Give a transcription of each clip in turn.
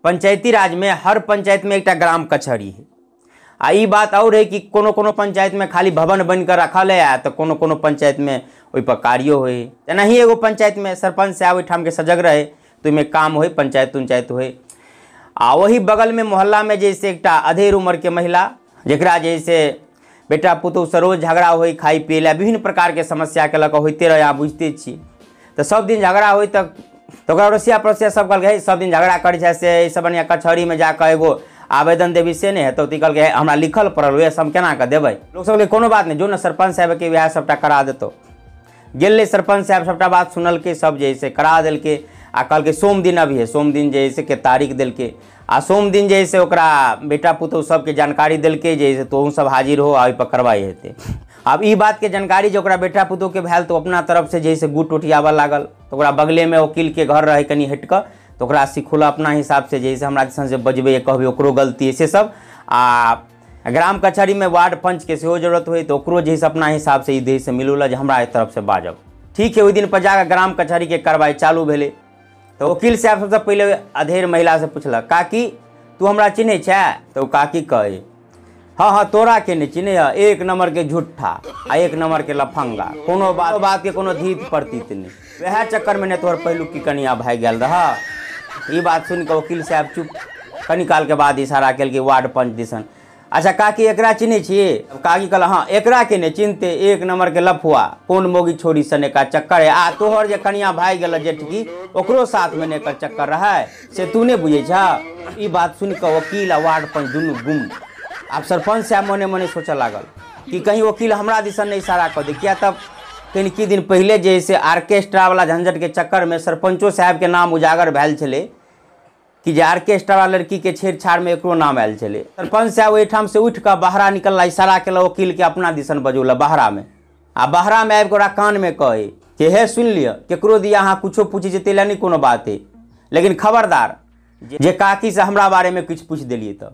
पंचायती राज में हर पंचायत में एकटा ग्राम कचहरी है। आ ई बात और है कि कोनो कोनो पंचायत में खाली भवन बनकर रखल है आ तो कोनो कोनो पंचायत में ओहि पर कार्यो होय। तेनाही एगो पंचायत में सरपंच साहब ओहिठाम के सजग रहे तो ओहिमे काम होय, पंचायत उंचायत होय। आ वही बगल में मोहल्ला में जैसे एकटा अधेड़ उम्र के महिला जकरा जैसे बेटा पुतोहु से रोज झगड़ा होय, खाइ पिए ला विभिन्न प्रकार के समस्या के लऽ कऽ होइते रहे, अहाँ बुझिते छी। तऽ सब दिन झगड़ा होय तऽ ओकरा अड़ोसिया पड़ोसिया सब कहलकै हे सब दिन झगड़ा करै छै से एहिसँ बढ़िआँ कचहरीमे जाकऽ एगो आवेदन देबी से नहि हेतौ। तऽ कहलकै हे हमरा लिखल पड़ल उएह सब हम केना कऽ देबै। लोकसब कहलकै कोनो बात नहि, जो ने सरपञ्च साहेबके वएह सबटा करा देतौ। गेलै सरपञ्च साहेब सबटा बात सुनलकै, सब जे है से करा देलकै आ कहलकै सोम दिन अबिहे। सोम दिन जे है से के तारीख देलकै आ सोम दिन जे है से ओकरा बेटा पुतोहु सबके जानकारी देलकै जे है से तोहूँ सब हाजिर हो आ ओहिपर कार्रवाइ हेतै। आब ई बातके जानकारी जे ओकरा बेटा पुतोहुके भेल तऽ अपना तरफसँ जे है से गुट उठियाबऽ लागल। तऽ ओकरा बगलेमे वकीलके घर रहै कनि हटिकऽ, तऽ ओकरा सिखौलक अपना हिसाबसँ जे है से हमरा दिसन से बजबै कहबै ओकरो गलती है से सब। आ ग्राम कचहरीमे वार्ड पंचके सेहो जरूरत होइ तऽ ओकरो जे है से अपना हिसाबसँ ई जे है से मिलौलक जे हमरा एहि तरफसँ बाजब। ठीक है, ओहि दिन पर जाकऽ ग्राम कचहरीके कार्रवाइ चालू भेलै। तऽ वकील साहब सबसँ पहिले अधेड़ महिलासँ पुछलक, काकी तू हमरा चिन्है छै? तऽ ओ काकी कहै, हाँ हाँ तोरा के नहि चिन्है, एक नंबर के झूठा आ एक नंबर के लफंगा, कोनो बात के कोनो धीत परतीत नहि, वएह चक्कर में ने तोहर पहिलुकी कनिया भागि गेल रह। ई बात सुनि कऽ वकील साहब चुप। कनी काल के बाद इशारा केलकै वार्ड पंच दिसन, अच्छा काकी एकरा चिन्है छियै? काकी कहलक हाँ एकरा के नहि चिन्हते, एक नंबर के लफुआ, कोन मोगी छोरी सन एकर चक्कर है, आ तोहर जे कनिया भागि गेल जेठकी ओकरो साथ में ने एकर चक्कर रहै से तू नहि बुझै छह। ई बात सुनि कऽ वकील आ वार्ड पंच दुनू गुम। आब सरपञ्च साहब मने मने सोचऽ लागल कि कहीं वकील हमरा दिसन नहि इशारा कऽ दे, किया तब कनि दिन पहिले जे से आर्केस्ट्रा वाला झंझट के चक्कर में सरपंचो साहब के नाम उजागर भेल छलै कि जे आर्केस्ट्रा वाला लड़की के छेड़छाड़ में एकरो नाम आयल छलै। सरपंच साहब ओहिठाम से उठि कऽ बहरा निकलला, इशारा केलक वकील के अपना दिसन बजौलक बहरा में, आ बहरा में आबि कऽ ओकरा कान में कहै कि हे सुनि लिअ, केकरो दिया अहाँ कुछो पूछै छियै ताहि लए नहि कोनो बात है, लेकिन खबरदार जे काकी से हमरा बारे में किछु पूछि देलियै तऽ।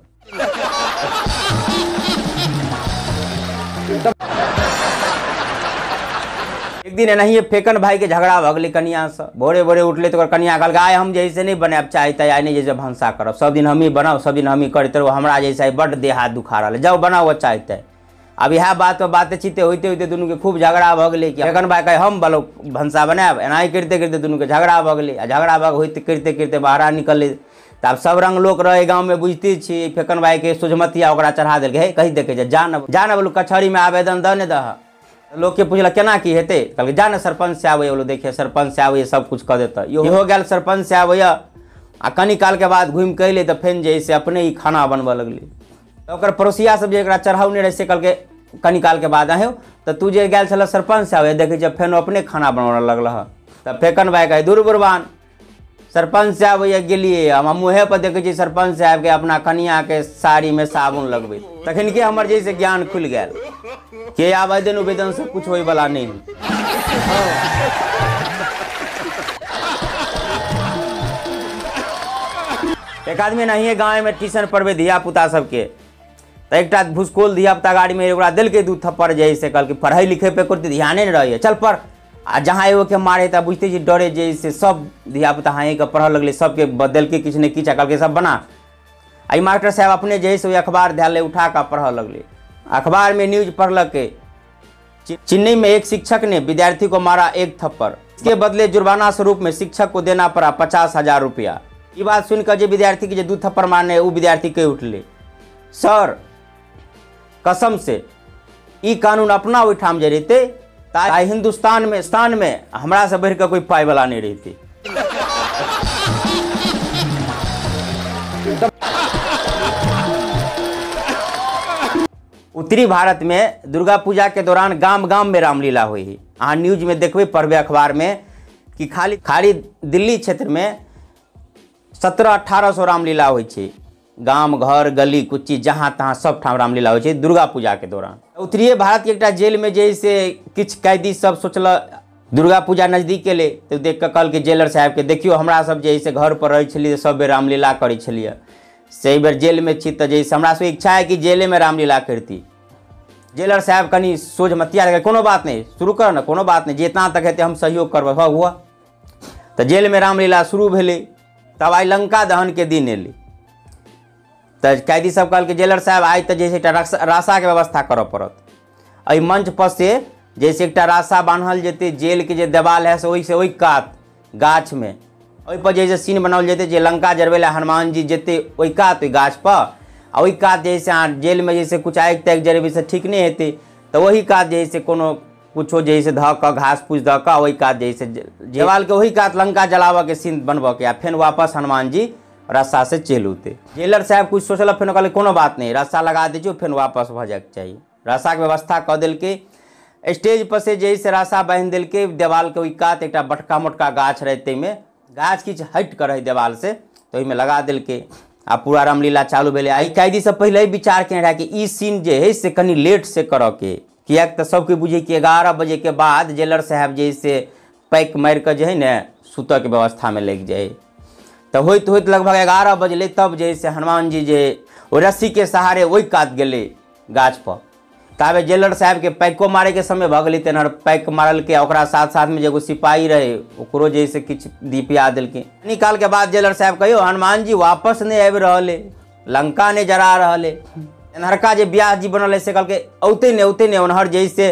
एक दिन एनाहिए फेकन भाई के झगड़ा भऽ गेलै कनियासँ। भोरे भोरे उठलै तऽ ओकर कनिया कहलकै आइ हम जे है से नहि बनायब चाय ताय, आइ नहि जे भनसा करब, सब दिन हमही बनाउ सब दिन हमही करैत रहू, हमरा जे है बड्ड देह हाथ दुखा रहल है, जाउ बनाउ चाय ताय। आब इएह बात पर बातचीत होइते होइते दुनूके खूब झगड़ा भऽ गेलै कि फेकन भाई कहै हम बोलो भनसा बनायब, एनाही करिते करिते दुनूके झगड़ा भऽ गेलै आ झगड़ा भऽ होइते करिते करिते बहरा निकललै। तऽ आब सब रंग लोक रहै गाँवमे बुझिते छी, फेकन भाईके सोझमतिया ओकरा चढ़ा देलकै, हे कही देखै छै जा न जा न बोलू कचहरीमे आवेदन दऽ ने दह। लोकके पुछलक केना की हेतै, कहलकै जा ने सरपञ्च से आबैए, बोलो देखिए सरपञ्च से आबैए सब कुछ कऽ देतै। इहो गेल सरपञ्च से आबैए आ कनी कालके बाद घुमि कऽ अयलै तऽ फेन जे है से अपने ही खाना बनबऽ लगलै। तऽ ओकर पड़ोसिया सब जे एकरा चढ़ाउने रहै से कहलकै कनी कालके बाद अहें तऽ तू जे गेल छलह सरपञ्च से आबैए देखै छियै फेन अपने खाना बनबऽ लगल हँ। तऽ फेकन भाई कहै दूर बुरबान, सरपञ्च से आबैए गेलियै हम मुँहे पर देखै छियै सरपञ्च साहेबके अपना कनियाके साड़ीमे साबुन लगबै, तखन के हमर जे से ज्ञान खुलि गेल के आवेदन उवेदन सब कुछ होइवला नहि। एक आदमी एनाहिए गाँवमे ट्यूशन पढ़बै धिया पुता सबके, तऽ एकटा भुसकोल धिया पुता गाड़ीमे ओकरा देलकै 2 थप्पड़ जे है से, कहलकै पढ़ै लिखै पर एको ध्याने नहि रहैए, चल पढ़। आ जहाँ एगो के मारे तऽ बुझिते छी डरे जे से सब धिया पुता हाँइ कऽ पढ़ऽ लगलै, सबके बदलकै किछु ने किछु आ कहलकै सब बना। आ ई मास्टर साहेब अपने जे है से ओहि अखबार धए लै उठा कऽ पढ़ऽ लगलै। अखबार में न्यूज पढ़लकै, चेन्नई में एक शिक्षक ने विद्यार्थी को मारा 1 थप्पड़, इसके बदले जुर्माना स्वरूप में शिक्षक को देना पड़ा 50,000 रुपया। ई बात सुनिकऽ जे विद्यार्थी के जे 2 थप्पड़ मारने ओ विद्यार्थी कहि उठलै, सर कसम से ई कानून अपना ओहिठाम जे रहितै तऽ आइ हिन्दुस्तान में स्थान में हमरा से बढ़ि कऽ कोई पाइ वाला नहि रहितै। उत्तरी भारत में दुर्गा पूजा के दौरान गाम गाम में रामलीला हुई है। अहाँ न्यूज में देखबै पढ़बै अखबार में कि खाली खाली दिल्ली क्षेत्र में 1700-1800 रामलीला होइ छै, गाम घर गली कुच्ची जहाँ तहाँ सब ठाम रामलीला होइ छै दुर्गा पूजा के दौरान। उत्तरीय भारत के एकटा जेल में जे से किछु कैदी सब सोचलक दुर्गा पूजा नजदीक एलै तऽ देख कऽ कहलकै जेलर साहेबके, देखियौ हमरा सब जे से घर पर रहै छलियै सब बेर रामलीला करै छलियै, से एहि बेर जेलमे छी तऽ जे हमरा सबके इच्छा है कि जेलेमे रामलीला करती। जेलर साहब कनि सोझ मतिया लगै, कोनो बात नहि शुरू कर ने, कोनो बात नहि, जितना तक हेतै हम सहयोग करबै, हुआ। तऽ जेलमे रामलीला शुरू भेलै। तब आइ लंका दहन के दिन एलै। तऽ कैदी सब कहलकै जेलर साहब आइ तऽ जे छै एकटा रासाके व्यवस्था करऽ पड़त। एहि मंच पर से जैसे एकटा रास्ता बान्हल जेतै, जेलके जे देवाल है से ओहिसँ ओहि कात गाछमे ओहिपर जे सीन बनाओल जेतै जे लंका जरबै लए हनुमान जी जेतै ओहि कात ओहि गाछपर, आ ओहि कात जे से अहाँ जेलमे जैसे कुछ आगि तागि जरेबै से ठीक नहि हेतै, तऽ ओहि कात जे से कोनो कुछो जे से धऽ कऽ घास फूस धऽ कऽ ओहि कात जे से देवालके ओहि कात लंका जलाबऽके सीन बनबऽके, आ फेर वापस हनुमान जी रस्सा से चलि औतै। जेलर साहब कुछ सोचलक, फेर कहलकै कोनो बात नहि, रस्सा लगा दै छियौ, फेर वापस भऽ जाइके चाही। रस्साके व्यवस्था कऽ देलकै। स्टेज पर से जे से रस्सा बान्हि देलकै देवालके ओहि कात, एकटा बड़का मोटका गाछ रहै ताहिमे, गाछ किछु हटि कऽ रहै देवाल से, तऽ ओहिमे लगा देलकै आ पूरा रामलीला चालू भेलै। आ ई कैदी सब पहिले विचार केने रहै कि ई सीन जे है से कनि लेट से करऽके, किएक तऽ सबके बुझै कि 11 बजेके बाद जेलर साहब जे से पैक मारि कऽ जे है ने सुतऽके व्यवस्थामे लागि जाइ। तऽ होइत होइत लगभग 11 बजलै, तब जे से हनुमान जी जे ओहि रस्सीके सहारे ओहि कात गेलै गाछपर। ताबे जेलर साहबके पैको मारैके समय भऽ गेलै, तेनहर पैक मारलकै, ओकरा साथ साथमे जे एगो सिपाही रहै ओकरो जे से किछु दीपिया देलकै। निकालके बाद जेलर साहब कहियो हनुमान जी वापस नहि आबि रहल अइ, लंका नहि जरा रहल अइ। एन्हरका जे व्यास जी बनल है से कहलकै औतै नहि औतै नहि, ओन्हर जे से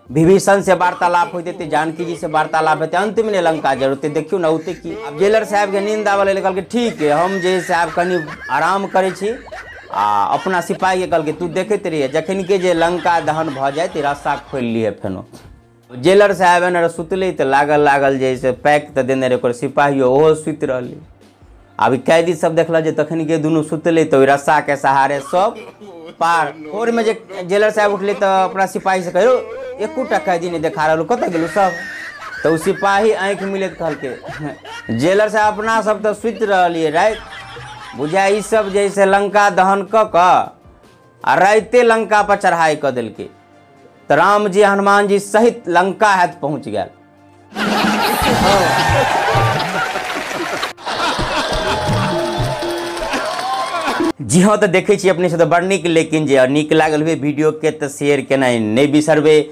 विभीषण से वार्तालाप होइत हेतै, जानकी जी से वार्तालाप हेतै, अंतिम नहि लंका जरूरते, देखियौ ने औतै की। आब जेलर साहबके नींद आबऽ लगलै, कहलकै ठीक है हम जे से आब कनि आराम करै छी। आ अपना सिपाहीके कहलकै तू देखैत रहिए, जखन के जे लंका दहन भऽ जाय तऽ रस्सा खोलि लिहे। फेनो जेलर साहब एना सुतलै तऽ लागल लागल जे से पैक तऽ देने रहै ओकर सिपाहियो, ओहो सुति रहलै। आब कैदी सब देखलक जे तखन के दुनू सुतलै तऽ ओहि रस्साके सहारे सब पार। भोरमे जे जेलर साहब उठलै तऽ अपना सिपाही से कहियो एकोटा कैदी नहि देखा रहल, कतऽ गेलू सब? तऽ ओ सिपाही आँखि मिलैत कहलकै जेलर साहब अपना सब तऽ सुति रहलियै राति, बुझाय ई सब जे से लंका दहन कऽ कऽ आ राइते लंका पर चढ़ाई कऽ देलकै, तऽ राम जी हनुमान जी सहित लंका हैत पहुँच गेल। जी हाँ, तऽ देखै छी अपने से तऽ बड़ नीक, लेकिन जे नीक लागल हुए वीडियो के तऽ शेयर केनाइ नहि बिसरबै।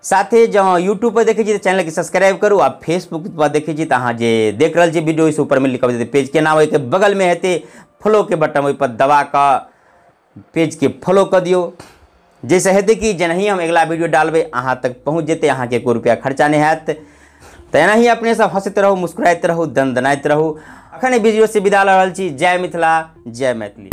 साथे जँ यूट्यूब पर देखै छी तऽ चैनलके सब्सक्राइब करू, आ फेसबुक पर देखै छी तऽ अहाँ जे देख रहल छी वीडियो ओहिसँ ऊपरमे लिखल जेतै पेजके नाम, ओहिके बगलमे हेतै फॉलोके बटन, ओहिपर दबा कऽ पेजके फॉलो कऽ दियौ, जाहिसँ हेतै कि जेनाहि हम अगिला वीडियो डालबै अहाँ तक पहुँच जेतै, अहाँके एको रुपैआ खर्चा नहि हैत। तऽ एनाही अपने सब हँसैत रहू, मुस्कुराइत रहू, दनदनाइत रहू। अखन वीडियो से विदा लऽ रहल छी। जय मिथिला, जय मैथिली।